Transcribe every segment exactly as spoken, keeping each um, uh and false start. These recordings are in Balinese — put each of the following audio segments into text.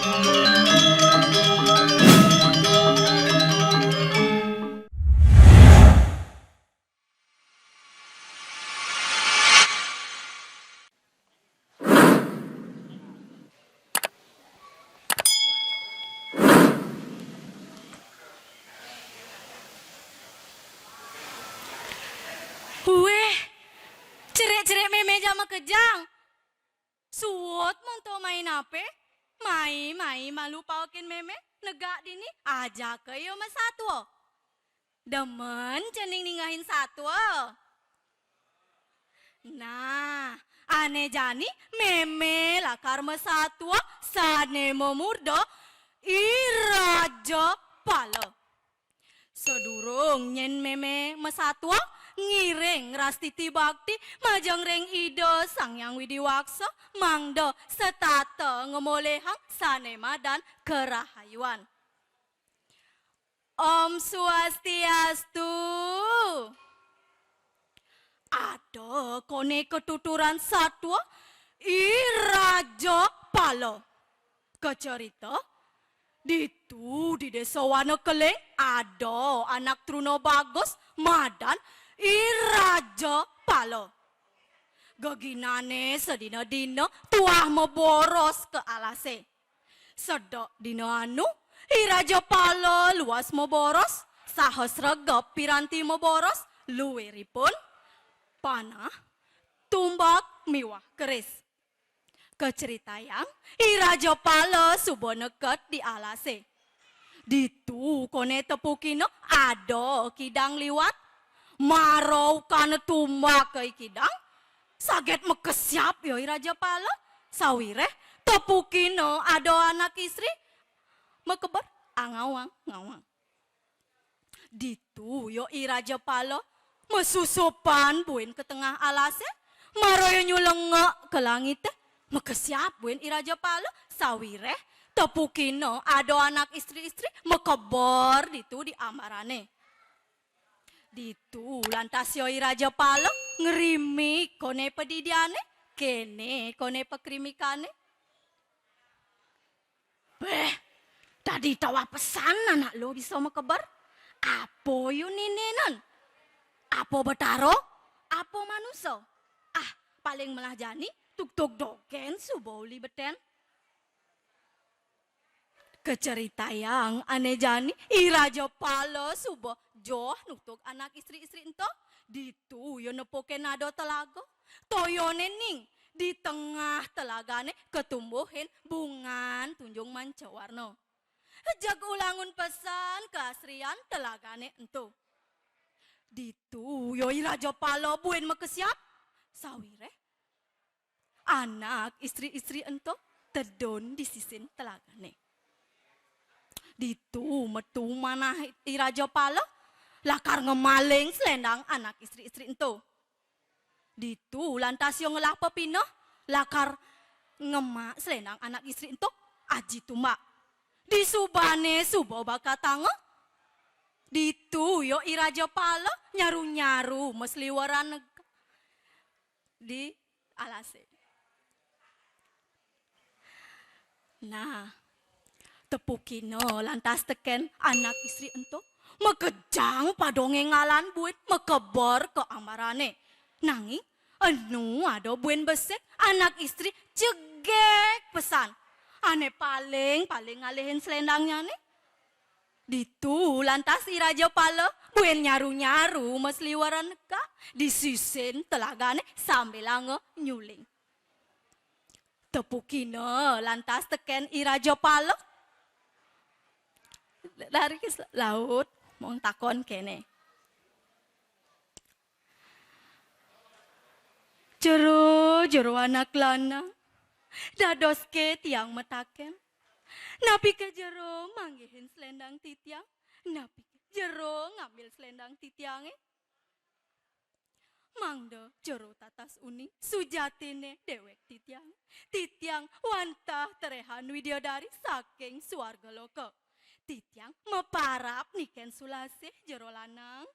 Wéh, cerik-cerik mémé ja makejang. Suud monto mai napi? Mai, mai malu paokin mémé, negak dini, ajaka ia masatua. Demen cening ninggahin satua. Nah, ané jani mémé lakar masatua sané mamurda I Raja Pala. Sadurung nyén mémé masatua, ngiring rastiti bakti majeng ring Ida Sang Hyang Widi Waksa, mangda setata ngamolihang sané madan karahayuan. Om Swastiastu. Ada koné katuturan satua, I Raja Pala. Kacarita, ditu di Désa Wana Keling ada anak truna bagus madan I Raja Pala. Geginané sadina-dina tuah maboros ka alasé. Sedek dina anu, I Raja Pala luas maboros, saha sregep piranti maboros, luiripun panah, tumbak miwah keris. Kacaritayang, I Raja Pala suba neked di alasé. Ditu koné tepukina ada kidang liwat. Mara ukana tumbak ka i kidang, saget makesiab ia I Raja Pala. Sawiréh tepukina ada anak istri makeber angawang-ngawang. Ditu ia I Raja Pala masusupan buin ka tengah alasé, mara ia nyulengek ka langité, makesiab buin I Raja Pala, sawiréh tepukina ada anak istri-istri makeber ditu di ambarané. Ditu lantas ia I Raja Pala ngrimik koné padidiané, kéné koné pakrimikané. Béh, dadi tawah pesan anak lu bisa makeber. Apa yu nininan? Apa betara? Apa manusa? Ah, paling melah jani tugtug dogén suba uli betén. Kacaritayang ané jani, I Raja Pala suba joh nugtug anak istri-istri ento. Ditu ia nepukin ada telaga. Toyané ning, di tengah telagané katumbuhin bungan tunjung manca warna. Jeg ulangun pesan kaasrian telagané ento. Ditu ia I Raja Pala buin makesiab. Sawiréh anak istri-istri ento tedun di sisin telagané. Ditu metu manah I Raja Pala lakar ngemaling selendang anak istri-istri ento. Ditu lantas ia ngelah pepineh lakar ngemak selendang anak istri ento aji tumbak. Disubané suba bakatanga. Ditu ia I Raja Pala nyaru-nyaru masliweran neg-, di alasé. Nah, tepukina lantas tekén anak istri ento, makejang pada ngéngalan buin makeber ka ambarané. Nanging enu ada buin besik, anak istri jegég pesan. Ané paling-paling ngalihin selendangnyané. Ditu lantas I Raja Pala buin nyaru-nyaru masliweran neka di sisin telagané sambilanga nyuling. Tepukina lantas tekén I Raja Pala. Dari ke se-, laut, mong takon kéné. Jero, jero anak lanang, dadoské tiang mataken, napiké jero manggihin selendang titiang? Napiké jero ngambil selendang titiangé? Mangda jero tatas uning sujatiné déwék titiang. Titiang wantah terehan widyadari saking suarga loka. Titiang maparab nikén sulasih jero lanang.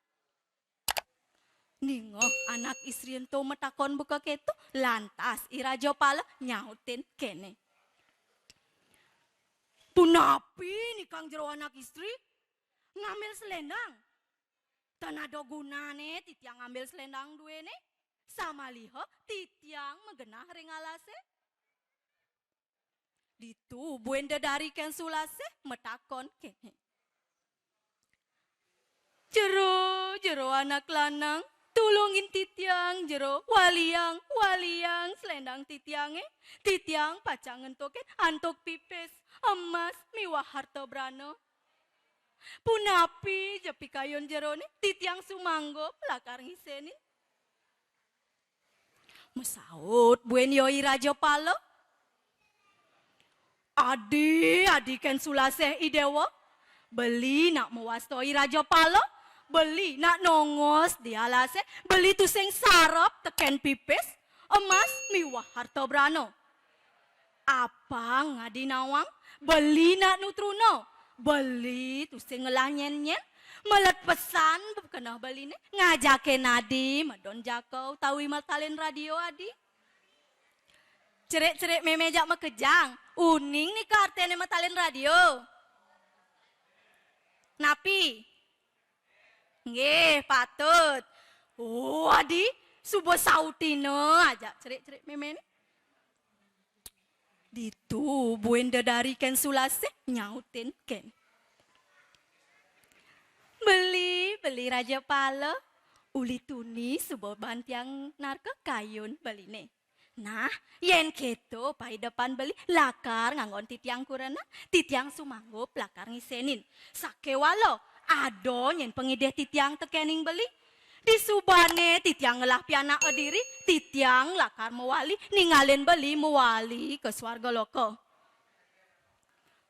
Ningeh anak istri ento matakon buka kéto, lantas I Raja Pala nyautin kéné. Punapi nikang jero anak istri? Ngambil selendang? Tan ada gunane titiang ngambil selendang duene, samaliha titiang magenah ring alase. Ditu buin dedari Ken Sulasih matakon kene. Jero, jero anak lanang, tulungin titiang jero, waliang, waliang selendang titiange, titiang pacang ngentokin antuk pipis, emas miwah harta brana. Punapi ja pikayun jerone, titiang sumanggup lakar ngisenin. Masaut buin ya I Rajapala. Adi, adi Ken Sulasih I Dewa. Beli nak mawasta I Rajapala. Beli nak nongos di alase. Beli tusing sarep teken pipis, emas miwah harta brana. Apang adi nawang, beli nak nutruna. Beli tusing ngelah nyen-nyen. Melet pesan keneh beline, ngajakin adi medon jaka utawi matalin radio adi. Cerik-cerik meme jak makejang. Uning nika artene matalin radio. Napi? Nggih, patut. Oh, adi, suba sautina ajak cerik-cerik memene. Ditu buin dedari Ken Sulasih nyautin kene. Beli, beli Rajapala, uli tuni suba ban tiang narka kayun beline. Nah, yen keto paidepan beli lakar nganggon titiang kurenan, titiang sumanggup lakar ngisenin. Sakewala, ada nyen pangidih titiang tekening beli. Disubane titiang ngelah pianak adiri, titiang lakar mawali ningalin beli mawali ka swarga loka.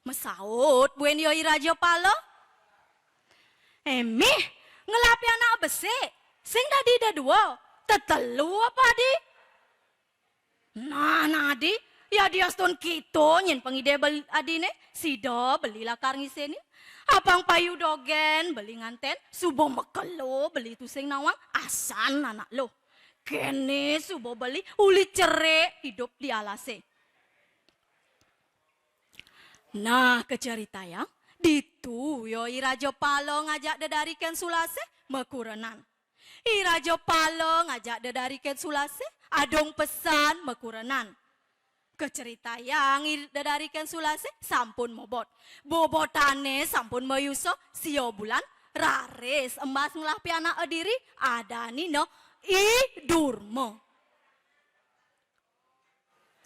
Masaut buin ya I Rajapala. Emih, ngelah pianak besik, sing dadi dedua, tetelu apa adi? Nah, nah, adi, ya diastun kita nyen pangidih bel-, adine, sida beli lakar ngisenin. Apang payu dogen beli nganten, suba makelo beli tusing nawang asan anak luh. Kene suba beli uli cerik idup di alase. Nah, kacaritayang, ditu ya I Rajapala ngajak dedari Ken Sulasih makurenan. I Rajapala ngajak dedari Ken Sulasih, adung pesan makurenan. Kacaritayang I dedari Ken Sulasih sampun mobot. Bobotane sampun mayusa sia bulan, raris embas ngelah pianak adiri, adanina I Durma.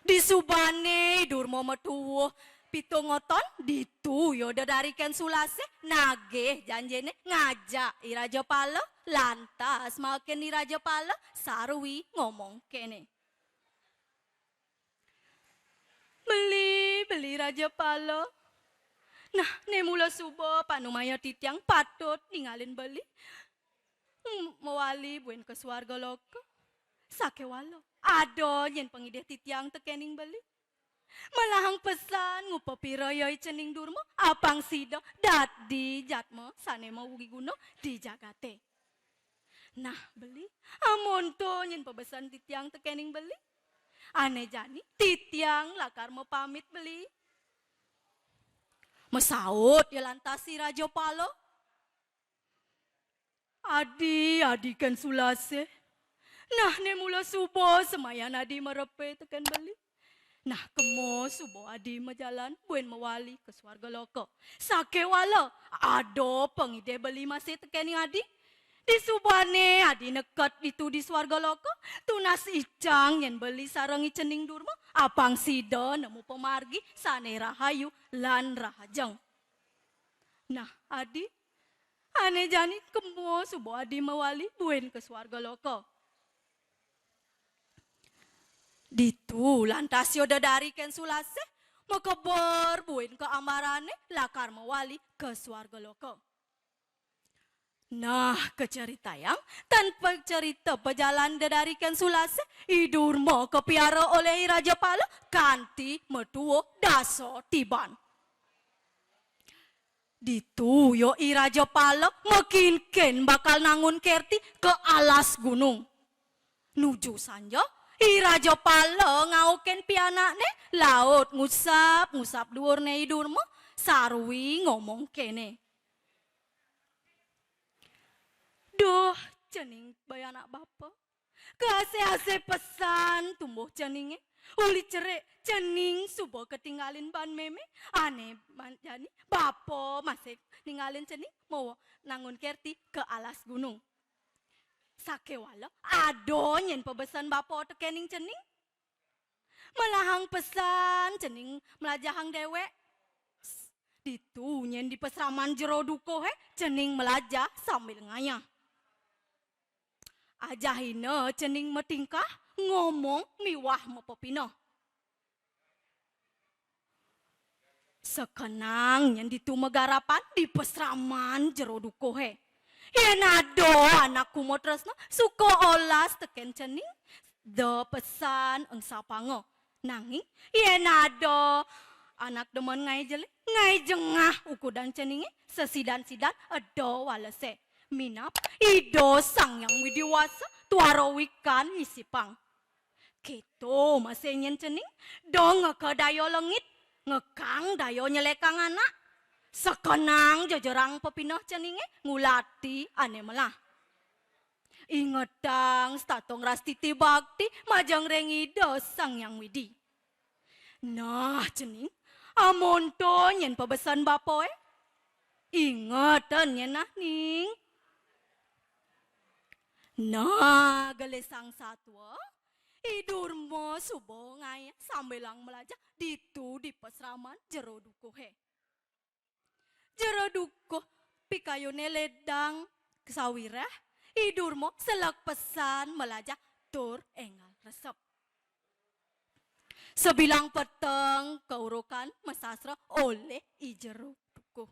Disubane I Durma matuuh pitung oton, ditu ya dedari Ken Sulasih nagih janjine ngajak I Rajapala, lantas makin I Rajapala sarwi ngomong kene. Beli, beli Rajapala. Nah, ne mula suba panumaya titiang patut ningalin beli. Hmm, mawali buin ka swarga loka. Sakewala, ada nyen pangidih titiang tekening beli. Malahang pesan ngupapira ya I Cening Durma, apang sida dadi jatma sane mawiguna di jagate. Nah, beli, amonto nyen pabesan titiang tekening beli. Ane jani, titiang lakar mapamit beli. Masaut ya lantas I Rajapala. Adi, adi Ken Sulasih. Nah, ne mula suba semayan adi marepe teken beli. Nah, kema suba adi majalan buin mawali ka swarga loka. Sakewala, ada pangidih beli masih tekening adi. Disubane adi neked ditu di swarga loka, tunas icang nyen beli sareng I Cening Durma, apang sida nemu pamargi sane rahayu lan rahajeng. Nah, adi, ane jani kema suba adi mawali buin ka swarga loka. Ditu lantas ya dedari Ken Sulasih, makeber buin ka ambarane lakar mawali ka swarga loka. Nah, kacaritayang, tan pacarita pajalan dedari Ken Sulasih, I Durma kapiara olih I Rajapala kanti matuuh dasa tiban. Ditu ya I Rajapala makinkin bakal nangun kerti ka alas gunung. Nuju sanja, I Rajapala ngaukin pianakne, laut ngusap-ngusap duurne I Durma, sarwi ngomong kene. Duh, cening bae anak bapa. Kaase-ase pesan tumbuh ceninge. Uli cerik cening suba katinggalin ban meme. Ane man-, jani bapa masih ninggalin cening mawa nangun Kerti ka alas gunung. Sakewala ada nyen pabesen bapa tekening cening. Melahang pesan cening melajahang dewek. Ditu nyen di pasraman Jero Dukuhe, cening melajah sambil ngayah. Ajahina cening matingkah, ngomong miwah mapepineh. Sekenang nyen ditu magarapan di pasraman Jero Dukuhe. Yen ada anak kumo tresna suka olas teken cening, da pesan engsapanga. Nanging yen ada anak demen ngae jelek, ngae jengah ukudan ceninge, sesidan-sidan eda walese. Minab Ida Sang Hyang Widi Wasa tuara wikan nyisipang. Keto masih nyen cening, da ngeka daya lengit, ngekang daya nyelekang anak. Sekenang jejerang pepineh ceninge ngulati ane melah. Ingetang setata ngrastiti bakti majeng ring Ida Sang Hyang Widi. Nah, cening, amonto nyen pabesen bapae. Ingetang nyen nah, ning. Nah, gelisang satua, I Durma suba ngayah sambilang melajah ditu di pasraman Jero Dukuhe. Jero Dukuh pikayune ledang sawireh, I Durma seleg pesan melajah tur enggal resep. Sebilang peteng kaurukan masastra olih I Jero Dukuh.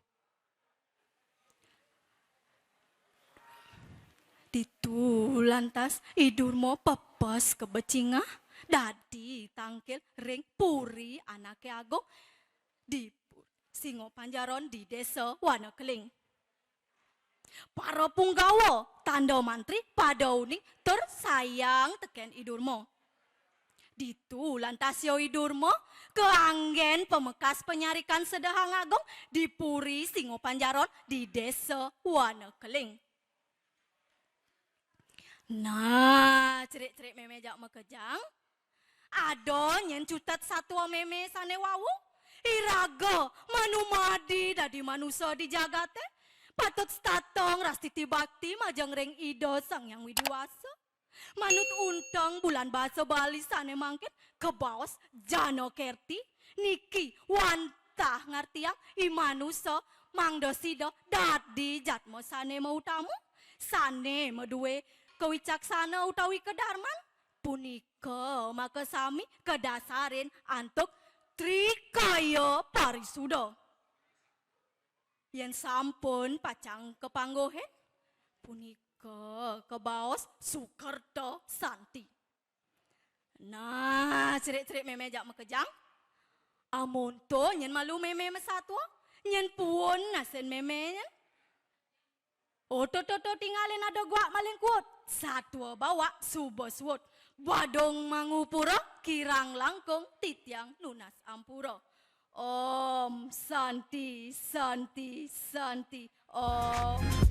Ditu lantas I Durma pepes ka becingah, dadi tangkil ring puri anake agung di Pu-, Singapanjaran di Desa Wanakeling. Para punggawa, tanda mantri pada uning tur sayang teken I Durma. Ditu lantas ya I Durma kaanggen pamekas panyarikan sedehang agung di Puri Singapanjaran di Desa Wanakeling. Nah, cerik-cerik meme jak makejang. Ada nyen cutet satua meme sane wau. Iraga manumadi dadi manusa di jagate, patut setata ngrastiti bakti majeng ring Ida Sang Hyang Widi Wasa. Manut unteng bulan basa Bali sane mangkin kabaos Jana Kerti, niki wantah ngartiang i manusa mangda sida dadi jatma sane mautama, sane madue kawicaksana utawi kadarman, punika makasami kadasarin antuk Trikaya Parisuda. Yen sampun pacang kapangguhin, punika kabaos Sukerta Santi. Nah, cerik-cerik meme jak makejang. Amonto nyen malu meme masatua, nyen puun nasin meme nyen. Oto-oto tingalin ada guak maling kuut, satua bawak suba suut. Badung mangupura, kirang langkung titiang nunas ampura. Om Santi, Santi, Santi, Om.